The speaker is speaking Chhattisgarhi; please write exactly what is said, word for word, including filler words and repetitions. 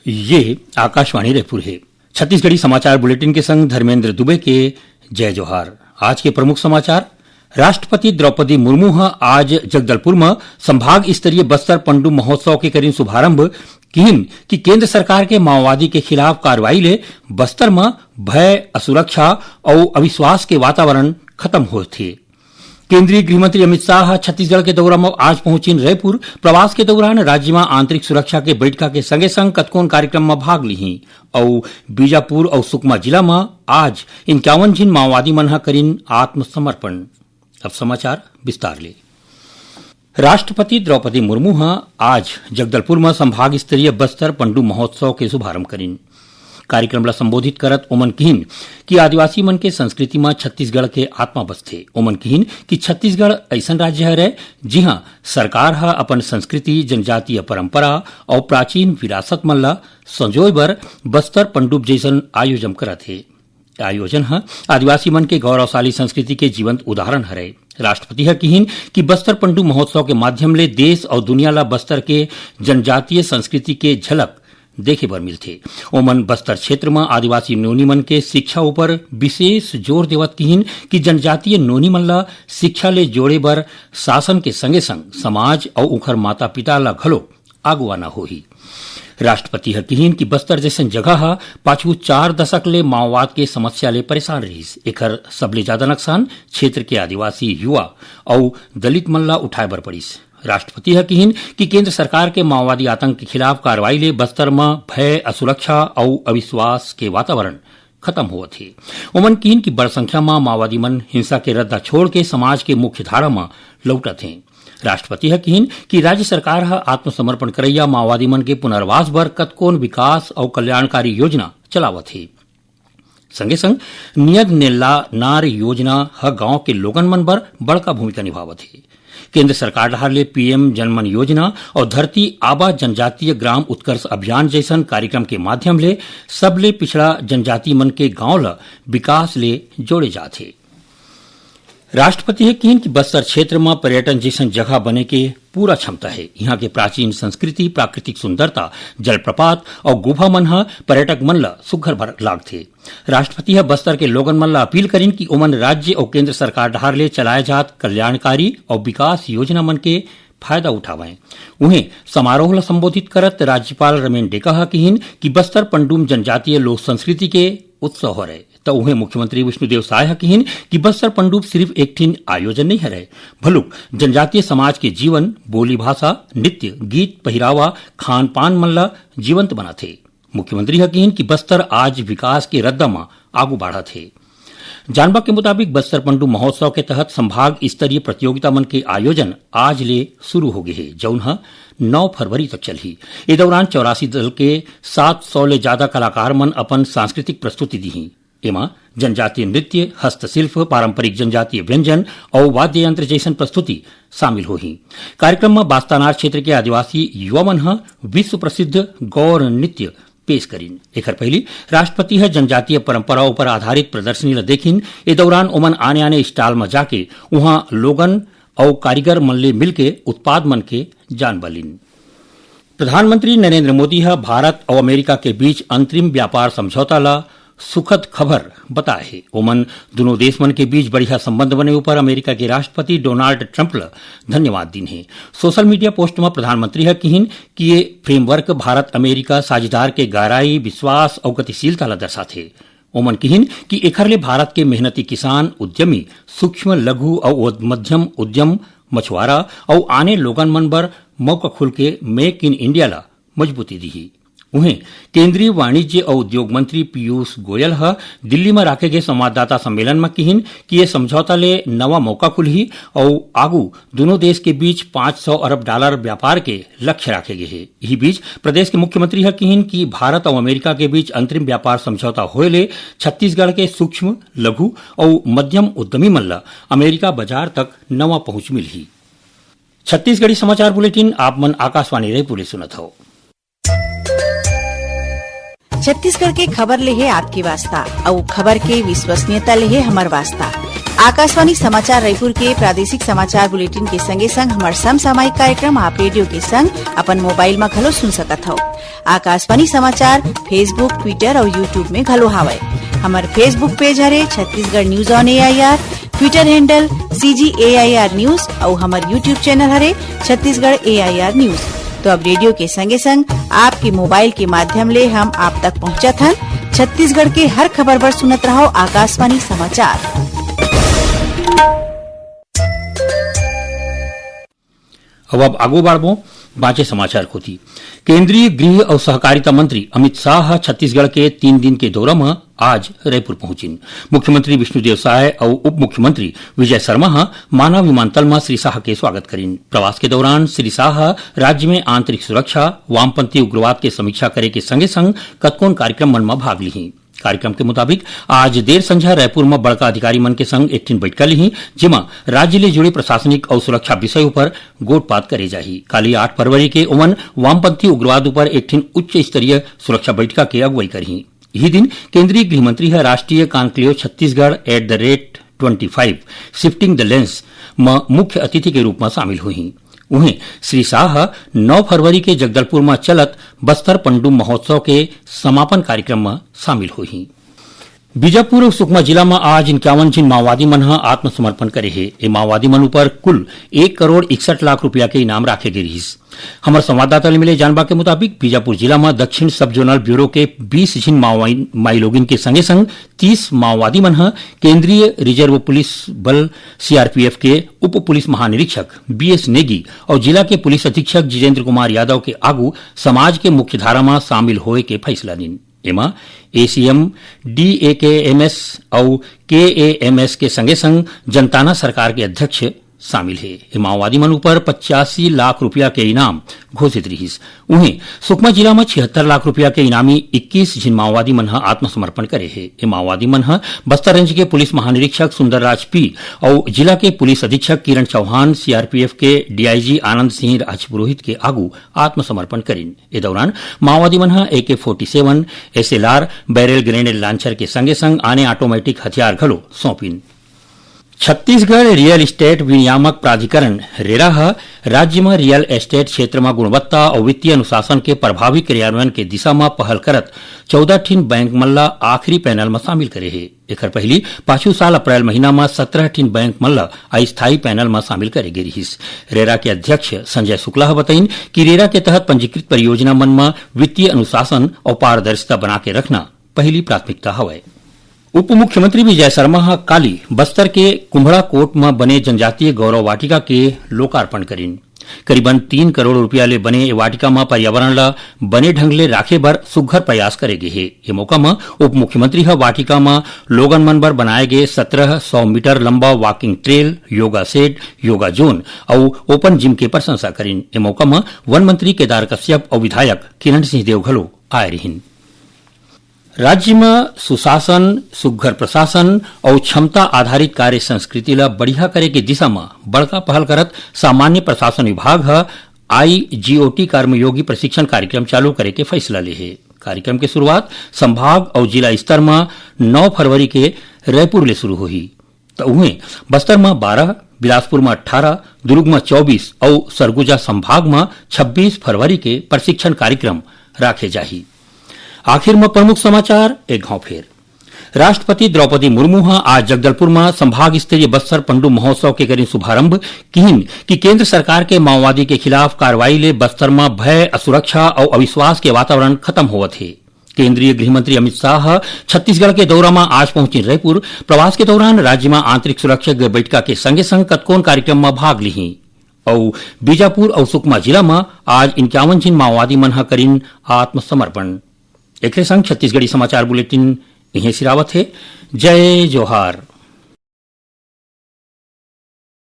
ये आकाशवाणी रायपुर हे। छत्तीसगढ़ी समाचार बुलेटिन के संग धर्मेंद्र दुबे के जय जोहार। आज के प्रमुख समाचार। राष्ट्रपति द्रौपदी मुर्मू ह आज जगदलपुर म संभाग स्तरीय बस्तर पंडुम महोत्सव के करिन शुभारंभ। किहिन कि केंद्र सरकार के माओवादी के खिलाफ कार्रवाई ले बस्तर म भय, असुरक्षा अउ अविश्वास के वातावरण खत्म होत हे। केंद्रीय गृह मंत्री अमित शाह ह छत्तीसगढ़ के दौरा म आज पहुंचिन रायपुर। प्रवास के दौरान राज्य म आंतरिक सुरक्षा के बैठका के संगे संग कतकोन कार्यक्रम म भाग लिही अउ बीजापुर अउ सुकमा जिला म आज इक्यावन झिन माओवादी मन ह करिन आत्मसमर्पण। अब समाचार विस्तार ले। राष्ट्रपति द्रौपदी मुर्मू ह आज जगदलपुर म संभाग स्तरीय बस्तर पंडुम महोत्सव के शुभारंभ करिन। कार्यक्रम ला संबोधित करत ओमन किहिन कि आदिवासी मन के संस्कृति म छत्तीसगढ़ के आत्मा बसथे। ओमन किहिन कि छत्तीसगढ़ अइसन राज्य हरय, जिहां सरकार ह अपन संस्कृति, जनजातीय परंपरा अउ प्राचीन विरासत मन ला संजोए बर बस्तर पंडुम जइसन आयोजन करत हे। आयोजन ह आदिवासी मन के गौरवशाली संस्कृति के जीवंत उदाहरण हरय। राष्ट्रपति ह किहिन कि बस्तर पंडुम महोत्सव के माध्यम ले देश अउ दुनिया ला बस्तर के जनजातीय संस्कृति के झलक देखे बर मिलथे। ओमन बस्तर क्षेत्र म आदिवासी नोनी मन के शिक्षा ऊपर विशेष जोर देवत किहिन कि जनजातीय नोनी मन ला शिक्षा ले जोड़े बर शासन के संगे-संग समाज अउ उंखर माता-पिता ला घलो आगू आना होही। राष्ट्रपति ह किहिन कि बस्तर जइसन जगह ह पाछू चार दशक ले माओवाद के समस्या ले परेशान रिहिस। एखर सबले ज्यादा नकसान क्षेत्र के आदिवासी, युवा अउ दलित मन ला उठाए बर पड़िस। राष्ट्रपति ह किहिन कि केंद्र सरकार के माओवादी आतंक के खिलाफ कार्रवाई ले बस्तर म भय, असुरक्षा अउ अविश्वास के वातावरण खत्म होवत हे। ओमन किहिन कि बड़ संख्या म माओवादी मन हिंसा के रद्दा छोड़ के समाज के मुख्य धारा म लौटत हें। राष्ट्रपति ह किहिन कि राज्य सरकार ह आत्मसमर्पण करइया माओवादी मन के पुनर्वास बर कतकोन विकास अउ कल्याणकारी योजना चलावत हे। संगे संग नियद नेल्ला नार योजना ह गांव के लोगन मन बर बड़का भूमिका निभावत हे। केंद्र सरकार डहार ले पीएम जनमन योजना अउ धरती आबा जनजातीय ग्राम उत्कर्ष अभियान जइसन कार्यक्रम के माध्यम ले सबले पिछड़ा जनजाति मन के गांव ल विकास ले जोड़े जात हे। राष्ट्रपति ह किहिन कि बस्तर क्षेत्र म पर्यटन जइसन जगह बने के पूरा क्षमता हे। इहां के प्राचीन संस्कृति, प्राकृतिक सुंदरता, जलप्रपात अउ गुफा मन ह पर्यटक मन ल सुघ्घर भर लागथे। राष्ट्रपति ह बस्तर के लोगन मन ल अपील करिन कि ओमन राज्य अउ केंद्र सरकार डहार ले चलाए जात कल्याणकारी अउ विकास योजना मन के फायदा उठावंय। उहें, समारोह ल संबोधित करत राज्यपाल रमेन डेका ह किहिन कि बस्तर पंडुम जनजातीय लोक संस्कृति के उत्सव हरय। त उहें, मुख्यमंत्री विष्णुदेव साय ह किहिन कि बस्तर पंडुम सिरिफ एक ठिन आयोजन नइ हरय, भलुक जनजातीय समाज के जीवन, बोली भाषा, नृत्य, गीत, पहिरावा, खान पान मन ल जीवंत बनाथे। मुख्यमंत्री ह किहिन कि बस्तर आज विकास के रद्दा म आगू बाढ़त हे। जानबा के मुताबिक, बस्तर पंडुम महोत्सव के तहत संभाग स्तरीय प्रतियोगिता मन के आयोजन आज ले शुरू हो गे हे, जउन ह नौ फरवरी तक चलही। ए दौरान चौरासी दल के सात सौ ले जादा कलाकार मन अपन सांस्कृतिक प्रस्तुति दीही। एमा जनजातीय नृत्य, हस्तशिल्प, पारंपरिक जनजातीय व्यंजन अउ वाद्य यंत्र जइसन प्रस्तुति शामिल होही। कार्यक्रम म बास्तानार क्षेत्र के आदिवासी युवा मन ह विश्व प्रसिद्ध गौर नृत्य पेश करिन। एखर पहिली राष्ट्रपति ह जनजातीय परंपरा ऊपर आधारित प्रदर्शनी ल देखिन। ए दौरान ओमन आने-आने स्टॉल म जाके उहां लोगन अउ कारीगर मन ले मिलके उत्पाद मन के जान बलिन। प्रधानमंत्री नरेंद्र मोदी ह भारत अउ अमेरिका के बीच अंतरिम व्यापार समझौता ल सुखद खबर बताए हे। ओमन दुनों देश मन के बीच बढ़िया संबंध बने ऊपर अमेरिका के राष्ट्रपति डोनाल्ड ट्रंप ल धन्यवाद दीन हे। सोशल मीडिया पोस्ट म प्रधानमंत्री ह किहिन कि ये फ्रेमवर्क भारत अमेरिका साझेदार के गहराई, विश्वास अउ गतिशीलता ल दर्शाथे। ओमन किहिन कि एखर ले भारत के मेहनती किसान, उद्यमी, सूक्ष्म, लघु अउ उद-, मध्यम उद्यम, मछुआरा अउ आने लोगन मन बर मौका खुल के मेक इन इंडिया ल मजबूती दीही। उहें, केंद्रीय वाणिज्य अउ उद्योग मंत्री पीयूष गोयल ह दिल्ली म राखे गे संवाददाता सम्मेलन म किहिन कि ये समझौता ले नवा मौका खुलही अउ आगू दुनों देश के बीच पाँच सौ अरब डॉलर व्यापार के लक्ष्य राखे गे हे। इही बीच, प्रदेश के मुख्यमंत्री ह किहिन कि भारत अउ अमेरिका के बीच अंतरिम व्यापार समझौता होए ले छत्तीसगढ़ के सूक्ष्म, लघु अउ मध्यम उद्यमी मन ल अमेरिका बाजार तक नवा पहुंच मिलही। छत्तीसगढ़ी समाचार बुलेटिन आप मन आकाशवाणी रायपुर ले सुनत हव। छत्तीसगढ़ के खबर ले हे आपके वास्ता, अउ खबर के विश्वसनीयता ले हे हमर वास्ता। आकाशवाणी समाचार रायपुर के प्रादेशिक समाचार बुलेटिन के संगे संग हमर समसामयिक कार्यक्रम आप रेडियो के संग अपन मोबाइल म घलो सुन सकत हव। आकाशवाणी समाचार Facebook, Twitter अउ YouTube में घलो हावय। हमर Facebook पेज हरे Chhattisgarh news on AIR, Twitter handle CG AIR news अउ हमर YouTube चैनल हरे छत्तीसगढ़ एआईआर न्यूज। तो अब रेडियो के संगे संग आपके मोबाइल के माध्यम ले हम आप तक पहुंचत हन। छत्तीसगढ़ के हर खबर बर सुनत रहव आकाशवाणी समाचार। अब, अब आगू बढ़बो बांचे समाचार कोति। केंद्रीय गृह अउ सहकारिता मंत्री अमित शाह ह छत्तीसगढ़ के तीन दिन के दौरा म आज रायपुर पहुंचिन। मुख्यमंत्री विष्णुदेव साय अउ उप मुख्यमंत्री विजय शर्मा ह माना विमानतल म श्री शाह के स्वागत करिन। प्रवास के दौरान श्री शाह ह राज्य में आंतरिक सुरक्षा, वामपंथी उग्रवाद के समीक्षा करे के संगे संग कतकोन कार्यक्रम मन म भाग लिही। कार्यक्रम के मुताबिक आज देर संझा रायपुर म बड़का अधिकारी मन के संग एक ठिन बैठका लिही, जेमा राज्य ले जुड़े प्रशासनिक अउ सुरक्षा विषय उपर गोठपात करे जाही। काली आठ फरवरी के ओमन वामपंथी उग्रवाद उपर एक ठिन उच्च स्तरीय सुरक्षा बैठका के अगुवाई करही। इही दिन केंद्रीय गृह मंत्री ह राष्ट्रीय conclave Chhattisgarh at the rate twenty five, shifting the lens म मुख्य अतिथि के रूप म शामिल होही। उहें, श्री शाह ह नौ फरवरी के जगदलपुर म चलत बस्तर पंडुम महोत्सव के समापन कार्यक्रम म शामिल होही। बीजापुर अउ सुकमा जिला म आज इंक्यावन झिन माओवादी मन ह आत्मसमर्पण करे हे। ए माओवादी मन ऊपर कुल एक करोड़ इकसठ लाख रुपया के इनाम राखे गे रिहिस। हमर संवाददाता ले मिले जानबा के मुताबिक, बीजापुर जिला म दक्षिण सब जोनल ब्यूरो के बीस झिन माओवादी, माईलोगिन के संगे संग तीस माओवादी मन ह केंद्रीय रिजर्व पुलिस बल, सीआरपीएफ के उप पुलिस महानिरीक्षक बीएस नेगी अउ जिला के पुलिस अधीक्षक जितेंद्र कुमार यादव के आगू समाज के मुख्यधारा म शामिल होए के फैसला लीन। एमा एसीएम, डीएकेएमएस अउ केएएमएस के संगे संग जनताना सरकार के अध्यक्ष शामिल हे। ए माओवादी मन ऊपर पचासी लाख रुपया के इनाम घोषित रिहिस। उहें, सुकमा जिला म छिहत्तर लाख रुपया के इनामी इक्कीस झिन माओवादी मन ह आत्मसमर्पण करे हे। ए माओवादी मन ह बस्तर रेंज के पुलिस महानिरीक्षक सुंदरराज पी अउ जिला के पुलिस अधीक्षक किरण चौहान, सीआरपीएफ के डीआईजी आनंद सिंह राजपुरोहित के आगू आत्मसमर्पण करिन। ए दौरान माओवादी मन ह AK forty seven, SLR, barrel grenade launcher के संगे संग आने ऑटोमेटिक हथियार घलो सौंपिन। छत्तीसगढ़ रियल एस्टेट विनियामक प्राधिकरण, रेरा ह राज्य म रियल एस्टेट क्षेत्र म गुणवत्ता अउ वित्तीय अनुशासन के प्रभावी क्रियान्वयन के दिशा म पहल करत चौदह ठिन बैंक मन ल आखिरी पैनल म शामिल करे हे। एखर पहिली पाछू साल अप्रैल महीना म सत्रह ठिन बैंक मन ल अस्थायी पैनल म शामिल करे गे रिहिस। रेरा के अध्यक्ष संजय शुक्ला ह बतइन कि रेरा के तहत पंजीकृत परियोजना मन म वित्तीय अनुशासन अउ पारदर्शिता बना के रखना पहिली प्राथमिकता हवय। उप मुख्यमंत्री विजय शर्मा ह काली बस्तर के कुम्हड़ा कोट म बने जनजातीय गौरव वाटिका के लोकार्पण करिन। करीबन तीन करोड़ रुपया ले बने ए वाटिका म पर्यावरण ल बने ढंग ले राखे बर सुघ्घर प्रयास करे गे हे। ए मौका म उप मुख्यमंत्री ह वाटिका म लोगन मन बर बनाए गे सत्रह सौ मीटर लंबा walking trail, yoga shed, yoga zone अउ ओपन जिम के प्रशंसा करिन। ए मौका म वन मंत्री केदार कश्यप अउ विधायक किरण सिंह देव घलो आए रिहिन। राज्य म सुशासन, सुघ्घर प्रशासन अउ क्षमता आधारित कार्य संस्कृति ल बढ़िया करे के दिशा म बड़का पहल करत सामान्य प्रशासन विभाग ह आईजीओटी कर्मयोगी प्रशिक्षण कार्यक्रम चालू करे के फैसला ले हे। कार्यक्रम के शुरुआत संभाग अउ जिला स्तर म नौ फरवरी के रायपुर ले शुरू होही। त उहें, बस्तर म बारह, बिलासपुर म अट्ठारह, दुर्ग म चौबीस अउ सरगुजा संभाग म छब्बीस फरवरी के प्रशिक्षण कार्यक्रम राखे जाही। आखिर म प्रमुख समाचार एक घाव फेर। राष्ट्रपति द्रौपदी मुर्मू ह आज जगदलपुर म संभाग स्तरीय बस्तर पंडू महोत्सव के करिन शुभारंभ। किहिन कि केंद्र सरकार के माओवादी के खिलाफ कार्रवाई ले बस्तर म भय, असुरक्षा अउ अविश्वास के वातावरण खत्म होवत हे। केंद्रीय गृह मंत्री अमित शाह ह छत्तीसगढ़ के दौरा म आज पहुंचिन रायपुर। प्रवास के दौरान राज्य म आंतरिक सुरक्षा के बैठका के संगे संग कतकोन कार्यक्रम म भाग लिही। अउ बीजापुर अउ सुकमा जिला म आज इंक्यावन झिन माओवादी मन ह करिन आत्मसमर्पण। एकरे संग छत्तीसगढ़ी समाचार बुलेटिन इहें सिरावत हे। जय जोहार।